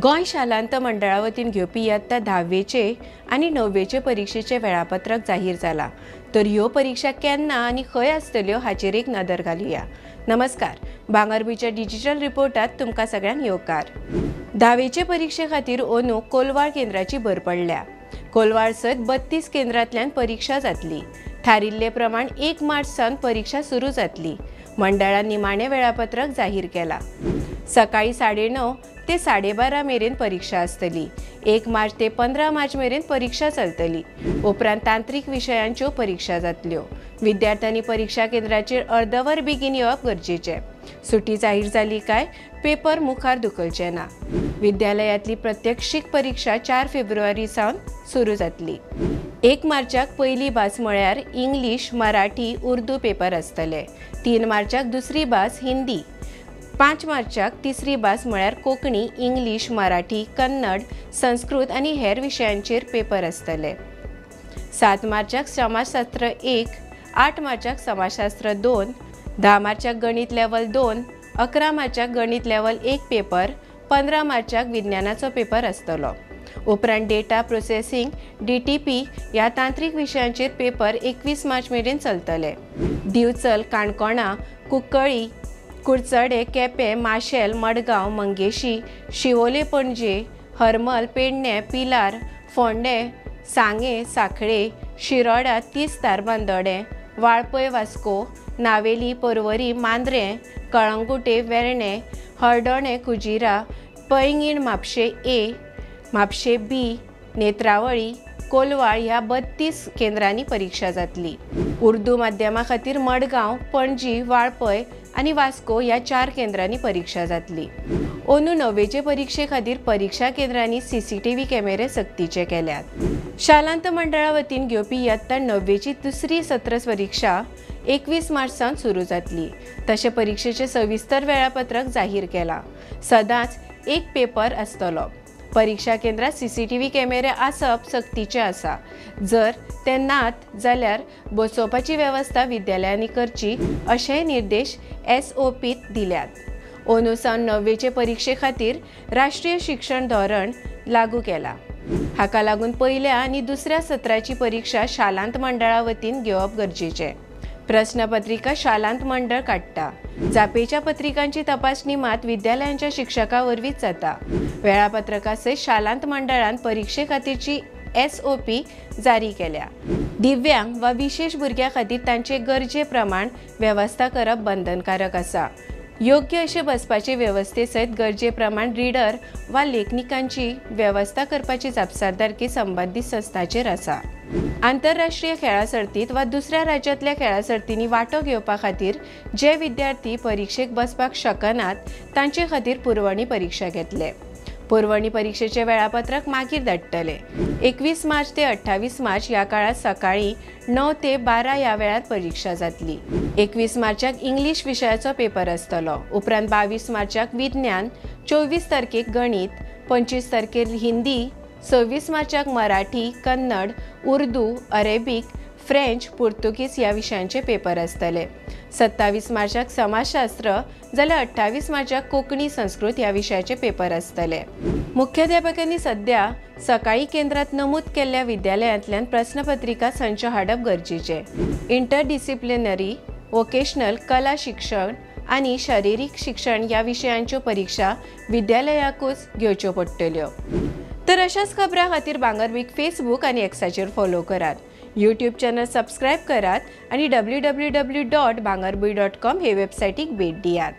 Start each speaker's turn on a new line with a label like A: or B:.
A: गोंय शालांत मंडळा वतीन घेवपी यत्ता 10वेचे आनी 9वेचे परिक्षेचें वेळापत्रक जाहीर जाला। तर ह्यो परीक्षा केन्ना आनी खंय आसतल्यो हाचेर एक नदर घालुया। नमस्कार, भांगरभूंयच्या डिजिटल रिपोर्टात तुमकां सगळ्यांक येवकार। 10वेचे परिक्षे खातीर अंदू कोलवाळ केंद्राची भर पडल्या। कोलवाळ सयत 32 केंद्रांतल्यान परीक्षा जातली। थारिल्ले प्रमाण 1 मार्च सावन परीक्षा सुरू जातली। मंडळान निमाणें वेळापत्रक जाहीर केला। सकाळी 9:30 ते 12:30 मेरेन परीक्षा आसतली। 1 मार्च ते 15 मार्च मेरेन परीक्षा चलतली। उपरांत तांत्रिक विशयांच्यो परीक्षा जातल्यो। विद्यार्थ्यांनी परीक्षा केंद्राचेर अर्दवर बेगीन येवप गरजेचें। सुटी जाहीर जाली काय पेपर मुखार धुकलचे ना। विद्यालयांतली प्रत्यक्षीक परीक्षा 4 फेब्रुवारी सावन सुरू जातली। 1 मार्चाक पयली भास म्हळ्यार इंग्लीश, मराठी, उर्दू पेपर आसतले। 3 मार्चाक दुसरी भास हिंदी। 5 मार्चाक तिसरी भास म्हळ्यार कोंकणी, इंग्लीश, मराठी, कन्नड, संस्कृत आनी हेर विशयांचेर पेपर आसतले। 7 मार्चाक समाजशास्त्र 1, 8 मार्चाक समाजशास्त्र 2, 10 मार्चाक गणित लेवल 2, 11 मार्चाक गणित लेवल 1 पेपर, 15 मार्चाक विज्ञानाचो पेपर आसतलो। उपरांत डेटा प्रोसेसिंग DTP ह्या तांत्रिक विशयांचेर पेपर 21 मार्च मेरेन चलतले। दिवचल, काणकोणा, कुंकळी, कुडचडे, केपें, माशेल, मडगांव, मंगेशी, शिवोले, पणजे, हरमल, पेडणे, पिलार, फोंडें, सांगे, सांखळे, शिरोडा, 30 धारबांदोडें, वाळपय, वास्को, नावेली, पर्वरी, मांद्रें, कळंगुटे, वेर्णें, हळदोणें, कुजिरा, पैंगीण, म्हापशें ए, म्हापशें बी, नेत्रावळी, कोलवाळ ह्या 32 केंद्रांनी परीक्षा जातली। उर्दू माध्यमा खातीर मडगांव, पणजी, वाळपय आनी वास्को ह्या 4 केंद्रांनी परीक्षा जातली। अंदू 9वेचे परिक्षे खातीर परीक्षा केंद्रांनी CCTV कॅमेरे सक्तीचे केल्यात। शालांत मंडळा वतीन घेवपी यत्ता 9वेची दुसरी सत्र परीक्षा 21 मार्च सावन सुरू जातली। तशें परिक्षेचें सविस्तर वेळापत्रक जाहीर केलां। सदांच एक पेपर आसतलो। परीक्षा केंद्रात CCTV कॅमेरे आसप सक्तीचें आसा। जर ते नात जाल्यार बसोवपाची वेवस्था विद्यालयांनी करची अशेय निर्देश SOPत दिल्यात। अंदू सावन 9वेचे परिक्षे खातीर राष्ट्रीय शिक्षण धोरण लागू केला। हाका लागून पयल्या आनी दुसऱ्या सत्राची परीक्षा शालांत मंडळा वतीन घेवप गरजेचें। प्रश्नपत्रिका शालांत मंडळ काडटा। जापेच्या पत्रिकांची तपासणी मात विद्यालयांच्या शिक्षकां वरवींच जाता। वेळापत्रका सयत शालांत मंडळान परिक्षे खातीरची SOP जारी केल्या। दिव्यांग वा विशेष भुरग्यां खातीर तांचे गरजे प्रमाण वेवस्था करप बंधनकारक आसा। योग्य अशे बसपाचे वेवस्थे सयत गरजे प्रमाण रीडर वा लेखनिकांची वेवस्था करपाची जापसालदारकी संबंदीत संस्थांचेर आसा। आंतरराष्ट्रीय खेळां सर्तींत वा दुसऱ्या राज्यांतल्या खेळां सर्तींनी वांटो घेवपा खातीर जे विद्यार्थी परिक्षेक बसपाक शकनात तांचे खातीर पुरवणी परीक्षा घेतले। पुरवणी परिक्षेचें वेळापत्रक मागीर धाडटले। 21 मार्च ते 28 मार्च ह्या काळांत सकाळी 9 ते 12 ह्या वेळार परीक्षा जातली। 21 मार्चाक इंग्लीश विशयाचो पेपर आसतलो। उपरांत 22 मार्चाक विज्ञान, 24 तारखेक गणित, 25 तारखेर हिंदी, 26 मार्चाक मराठी, कन्नड, उर्दू, अरेबीक, फ्रेंच, पुर्तुगीज ह्या विशयांचे पेपर आसतले। 27 मार्चाक समाजशास्त्र जाल्यार 28 मार्चाक कोंकणी, संस्कृत ह्या विशयाचे पेपर आसतले। मुख्याध्यापकांनी सध्या सकाळी केंद्रात नमूद केल्ल्या विद्यालयांतल्यान प्रश्नपत्रिका संच हाडप गरजेचें। इंटरडिसिप्लिनरी, वोकेशनल, कला शिक्षण आनी शारिरीक शिक्षण ह्या विशयांच्यो परीक्षा विद्यालयाकूच घेवच्यो पडटल्यो। तर अशाच खबरां खातीर भांगरभूंयक फेसबूक आनी एक्साचेर फॉलो करात। यूट्यूब चॅनल सबस्क्रायब करात आनी www.bhangarbhuin.com हे वेबसायटीक भेट दियात।